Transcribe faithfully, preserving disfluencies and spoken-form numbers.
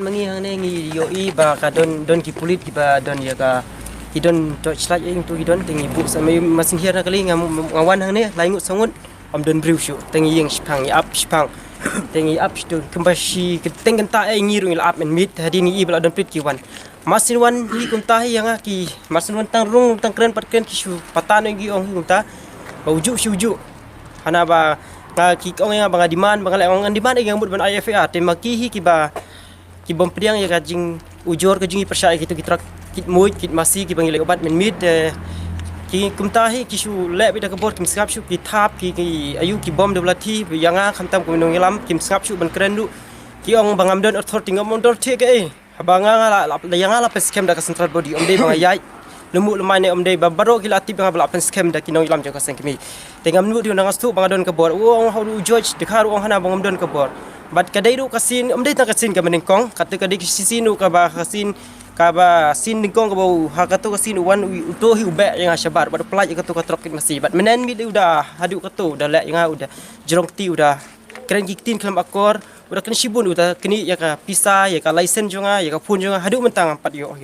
Ma ngi hangne ngi ïohi ba ka don, don ki pulit kiba don ïa ka, ki don torchlight ïa ngi tu ki don, te ngi buh sa, ma sngewhiar na kali nga, nga wan hangne lai ngut saw ngut, ym don briew shuh, te ngi ïeng shiphang, ngi ap shiphang. Te ngi ap shitu kumba shi kyrteng kynta eh ngi ruh ngi la ap mynmiet, hadien ngi i ba la don pulit ki wan. Mar shu wan hi kumta hi ïa nga ki, mar shu wan tang rung tang kren pat kren ki shu patan ïa ngi ong hi kumta ba u juh shu juh. Hana ba nga ki ong ïa nga ba nga demand, ba nga leh, ong nga demand ïa nga mut ban ai F I R, te ma ki hi kiba, ki bym pdiang ïa ka jingujor ka jingïapyrshah ïa kitu ki truck kit muid kit masi kiba ngi leh u bat mynmiet, eh, ki kumta hi ki shu leh beit da ka bor, kim sngap shuh, ki thap ki, ki ayu ki bom da u lathi ïa nga, khamtam kum nongïalam kim sngap shuh ban kren ruh. Ki ong ba ngam don authority, ngam don authority kaei. Haba nga, nga la, la, ïa nga la pynskhem da ka central body, ym dei ba nga ïaid lyngngoh lyngngai ne ym dei, ba baroh ki la tip ïa nga ba la pynskhem da ki nongïalam jong ka seng kmie. Te ngam nud ruh, nga sngewthuh ba nga don ka bor. U ong ha u George, te ka ruh ong hana ba ngam don ka bor. Bad ka dei ruh ka sien, ym dei tang ka sien kaba nyngkong, kata ka dei ka sien ruh kaba, ka sien, kaba sien nyngkong kaba u, ha kato ka sien u wan u, uto hi u beh ïa nga shabar bad u pynlait ïa kato ka truck kit masi. Bad mynne mynmiet u da haduh kato u da leh ïa nga, u da jrong kti, u da kren ki ktien khlem akor, u da kren shibun, u da knieh ïa ka pisa, ïa ka license jong nga, ïa ka phone jong nga, haduh mynta ngam pat ïoh hi.